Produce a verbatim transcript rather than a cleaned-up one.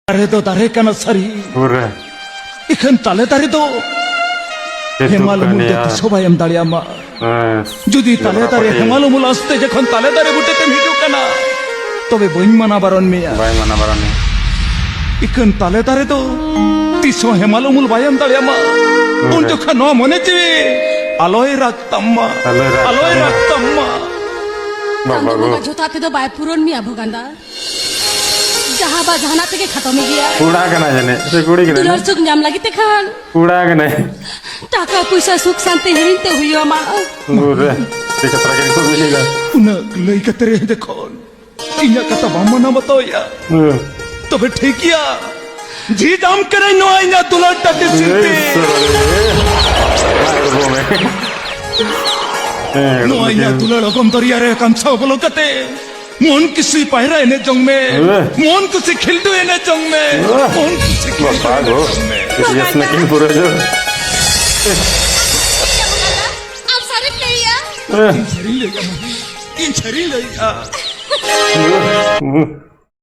ᱫᱟᱨᱮ ᱫᱚ ᱫᱟᱨᱮ ᱠᱟᱱᱟ ᱥᱟᱹᱨᱤ, ᱯᱩᱨᱟᱹ᱾ ᱤᱠᱷᱟᱹᱱ ᱛᱟᱞᱮ ᱫᱟᱨᱮ ᱫᱚ ᱪᱮᱫ ᱦᱮᱢᱟᱞ ᱫᱩᱠ ᱩᱢᱩᱞ ᱛᱮ ᱠᱟᱱᱟ ᱛᱤᱥ ᱦᱚᱸ ᱵᱟᱭ ᱮᱢ ᱫᱟᱲᱮᱭᱟᱢᱟ᱾ ᱦᱮᱸ᱾ ᱡᱩᱫᱤ ᱛᱟᱞᱮ ᱫᱟᱨᱮ ᱡᱚᱵᱨᱟ ᱯᱟᱹᱴᱤ᱾ ᱦᱮᱢᱟᱞ ᱩᱢᱩᱞ ᱟᱥᱛᱮ ᱡᱚᱠᱷᱚᱱ ᱛᱟᱞᱮ ᱫᱟᱨᱮ ᱵᱩᱴᱟᱹ ᱛᱮᱢ ᱦᱤᱡᱩᱜ ᱠᱟᱱᱟ, ᱛᱚᱵᱮ ᱵᱟᱹᱧ ᱢᱟᱱᱟ ᱵᱟᱨᱚᱱ ᱢᱮᱭᱟ᱾ ᱵᱟᱭ ᱢᱟᱱᱟ ᱵᱟᱨᱚᱱ ᱢᱮᱭᱟ᱾ ᱤᱠᱷᱟᱹᱱ ᱛᱟᱞᱮ ᱫᱟᱨᱮ ᱫᱚ ᱛᱤᱥ ᱦᱚᱸ ᱦᱮᱢᱟᱞ ᱩᱢᱩᱞ ᱵᱟᱭ ᱮᱢ ᱫᱟᱲᱮᱭᱟᱢᱟ᱾ ᱦᱮᱸ᱾ ᱩᱱ ᱡᱚᱠᱷᱚᱱ ᱱᱚᱣᱟ ᱢᱚᱱᱮ ᱡᱤᱣᱤ ᱟᱞᱚᱭ ᱨᱟᱜᱽ ᱛᱟᱢ ᱢᱟ, ᱟᱞᱚᱭ ᱨᱟᱜᱽ ᱟᱞᱚᱭ ᱛᱟᱢ ᱢᱟ᱾ ᱨᱟᱜᱽ ᱛᱟᱢ ᱢᱟ᱾ ᱵᱟᱵᱟ ᱪᱟᱸᱫᱳ ᱜᱳ᱾ ᱵᱚᱸᱜᱟ ᱡᱷᱚᱛᱚ ᱛᱮᱫᱚ ᱵᱟᱭ ᱯᱩᱨᱚᱱ ᱢᱮᱭᱟ ᱵᱷᱚᱜᱟᱱᱫᱟ᱾ ᱡᱟᱦᱟᱸ ᱵᱟ ᱡᱟᱦᱟᱱᱟᱜ ᱛᱮᱜᱮ ᱠᱷᱟᱴᱚ ᱢᱮ ᱜᱮᱭᱟ᱾ ᱠᱚᱲᱟ ᱠᱟᱱᱟᱭ ᱡᱟᱹᱱᱤᱡ, ᱥᱮ ᱠᱩᱲᱤ ᱠᱟᱱᱟᱭ ᱫᱩᱞᱟᱹᱲ ᱱᱟ? ᱥᱩᱠ ᱧᱟᱢ ᱞᱟᱹᱜᱤᱫ ᱛᱮ ᱠᱷᱟᱱ ᱠᱚᱲᱟ ᱠᱟᱱᱟᱭ᱾ ᱴᱟᱠᱟ ᱯᱩᱭᱥᱟᱹ ᱥᱩᱠ ᱥᱟᱱᱛᱤ ᱦᱤᱲᱤᱧ ᱛᱮ ᱦᱩᱭᱩᱜ ᱟᱢᱟ᱾ ᱯᱩᱨᱟᱹ ᱪᱮᱫ ᱠᱟᱛᱷᱟ ᱠᱤᱱ ᱠᱚ ᱢᱮᱱᱮᱫᱟ᱾ ᱩᱱᱟᱹᱜ ᱞᱟᱹᱭ ᱠᱟᱛᱮ ᱨᱮ ᱡᱚᱠᱷᱚᱱ ᱤᱧᱟᱹᱜ ᱠᱟᱛᱷᱟ ᱵᱟᱢ ᱢᱟᱱᱟᱣ ᱵᱟᱛᱟᱣᱮᱫᱼᱟ, ᱦᱮᱸ᱾ ᱛᱚᱵᱮ ᱴᱷᱤᱠ ᱜᱮᱭᱟ, ᱡᱷᱤᱡ ᱟᱢ ᱠᱟᱹᱱᱟᱹᱧ ᱱᱚᱣᱟ ᱤᱧᱟᱹᱜ ᱫᱩᱞᱟᱹᱲ ᱴᱟᱹᱴᱤ ᱥᱤᱞᱯᱤ᱾ ᱮᱭ ᱥᱟᱹᱨᱤ᱾ ᱦᱮᱸ, ᱱᱚᱣᱟ ᱤᱧᱟᱹᱜ ᱫᱩᱞᱟᱹᱲ ᱚᱜᱚᱢ ᱫᱚᱨᱭᱟ ᱨᱮ ᱠᱟᱢᱥᱟᱣ ᱵᱚᱞᱚ ᱠᱟᱛᱮ ᱢᱚᱱ ᱠᱩᱥᱤ ᱯᱟᱭᱨᱟ ᱮᱱᱮᱡ ᱡᱚᱝ ᱢᱮ᱾ ᱦᱮᱸ᱾ ᱢᱚᱱ ᱠᱩᱥᱤ ᱠᱷᱤᱞᱰᱩ ᱮᱱᱮᱡ ᱡᱚᱝ ᱢᱮ᱾ ᱦᱮᱸ᱾ ᱢᱚᱱ ᱠᱩᱥᱤ ᱠᱷᱤᱞᱰᱩ ᱵᱟᱵᱟ ᱮᱱᱮᱡ ᱜᱳ᱾ ᱡᱚᱝ ᱢᱮ᱾ ᱤᱭᱟᱹ ᱥᱮᱱᱟ ᱠᱤᱱ ᱯᱩᱨᱟᱹ ᱡᱳᱨ᱾ ᱟᱢ ᱥᱟᱹᱨᱤᱢ ᱞᱟᱹᱭᱮᱜᱼᱟ? ᱦᱮᱸ᱾ ᱤᱧ ᱥᱟᱹᱨᱤᱧ ᱞᱟᱹᱭᱮᱜᱼᱟ, ᱢᱟᱹᱭ᱾ ᱤᱧ ᱥᱟᱹᱨᱤᱧ ᱞᱟᱹᱭᱮᱜᱼᱟ᱾ ᱦᱮᱸ᱾